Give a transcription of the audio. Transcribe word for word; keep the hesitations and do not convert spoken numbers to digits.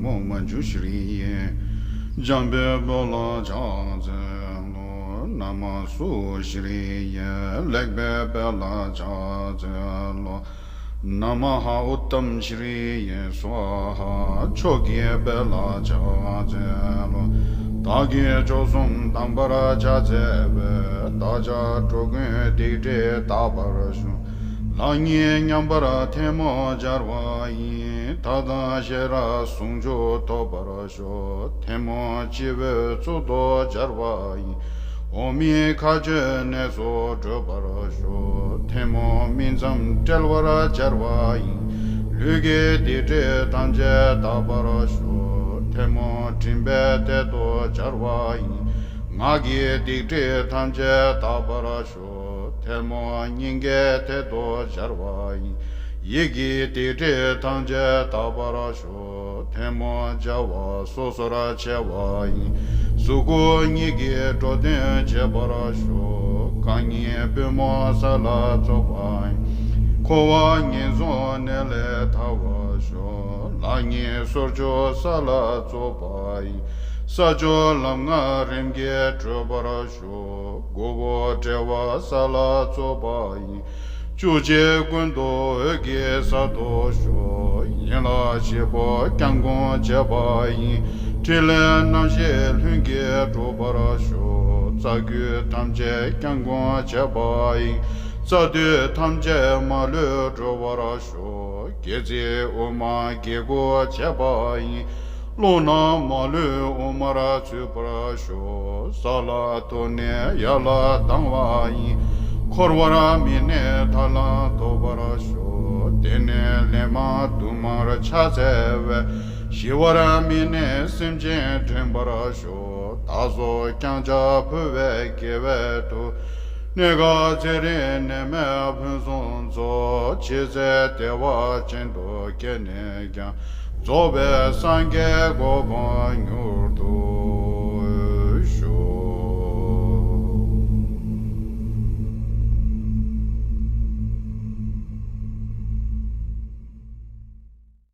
མོ་མ་ཇུ་ཤྲི་ཡེ། འཇམ་དཔལ་དཔའ་ལ་ཕྱག་འཚལ་ལོ། ན་མ་སུ་ཤྲི་ཡེ། ལེགས་པའི་དཔལ་ལ་ཕྱག་འཚལ་ལོ། ན་མ་ཧ་ཨུཏྟམ་ཤྲི་ཡེ་སྭཱ་ཧཱ། མཆོག་གི་དཔལ་ལ་ཕྱག་འཚལ་ལོ། བདག་གིས་མཆོག་གསུམ་དམ་པར་ཕྱག་འཚལ་བས། བདག་ཅག་འགྲོ་ཀུན་སྡིག་སྒྲིབ་དག་པར་ཤོག། ལག་གཉིས་མཉམ་པར་ཐལ་མོ་སྦྱར་བ་ཡིས། ཐབས་དང་ཤེས་རབ་ཟུང་འཇུག་ཐོབ་པར་ཤོག། ཐལ་མོ་སྤྱི་བོའི་གཙུག་ཏུ་སྦྱར་བ་ཡིས། འོག་མིན་མཁའ་སྤྱོད་གནས་སུ་བགྲོད་པར་ཤོག། ཐལ་མོ་སྨིན་མཚམས་དཔྲལ་བར་སྦྱར་བ་ཡིས། ལུས་ཀྱི་སྡིག་སྒྲིབ་ཐམས་ཅད་དག་པར་ཤོག། ཐལ་མོ་མགྲིན་པའི་སྟེང་དུ་སྦྱར་བ་ཡིས། ངག་གི་སྡིག་སྒྲིབ་ཐམས་ཅད་དག་པར་ཤོག། ཐལ་མོ་སྙིང་གའི་སྟེང་དུ་སྦྱར་བ་ཡིས། ཡིད་ཀྱི་སྡིག་སྒྲིབ་ཐམས་ཅད་དག་པར་ཤོག། ཐལ་མོ་སྦྱར་བ་སོ་སོར་ཕྱེ་བ་ཡིས། གཟུགས་སྐུ་གཉིས་ཀྱི་འགྲོ་དོན་བྱེད་པར་ཤོག། རྐང་གཉིས་པུས་མོ་ས་ལ་བཙུགས་པ་ཡིས། འཁོར་བ་ངན་སོང་གནས་ལས་ཐར་བར་ཤོག། ལག་གཉིས་སོར་ཆུད་ས་ལ་བཙུགས་པ་ཡིས། ས་བཅུ་ལམ་ལྔ་རིམ་གྱིས་བགྲོད་པར་ཤོག། དགུ་པོ་དཔྲལ་བ་ས་ལ་བཙུགས་པ་ཡིས། བཅུ་གཅིག་ཀུན་ཏུ་འོད་ཀྱི་ས་ཐོབ་ཤོག། ཡན་ལག་བཞི་པོ་བརྐྱང་བསྐུམ་བྱས་པ་ཡིས། ཕྲིན་ལས་རྣམ་བཞི་ལྷུན་གྱིས་གྲུབ་པར་ཤོག། རྩ་རྒྱུད་ཐམས་ཅད་བརྐྱང་བསྐུམ་བྱས་པ་ཡིས། རྩ་མདུད་ཐམས་ཅད་མ་ལུས་གྲོལ་བར་ཤོག། སྒལ་ཚིགས་དབུ་མར་དགྱེ་དགུ་བྱས་པ་ཡིས། རླུང་རྣམས་མ་ལུས་དབུ་མར་ཚུད་པར་ཤོག། ས་ལ་ཐུག་ནས་ཡར་ལ་ལྡང་བ་ཡིས། འཁོར་བར་མི་གནས་ཐར་ལམ་ཐོབ་པར་ཤོག། དེ་ནས་ལན་མང་དུ་མར་ཕྱག་འཚལ་བས། ཞི་བར་མི་གནས་སེམས་ཅན་འདྲེན་པར་ཤོག། བདག་སོགས་བརྐྱང་ཕྱག་ཕུལ་བའི་དགེ་བའི་མཐུ། གནས་སྐབས་ཚེ་རིང་ནད་མེད་ཕུན་སུམ་ཚོགས། ཇི་སྲིད་བདེ་བ་ཅན་དུ་སྐྱེས་ནས་ཀྱང་། རྫོགས་པའི་སངས་རྒྱས་གོ་འཕང་མྱུར་དུ།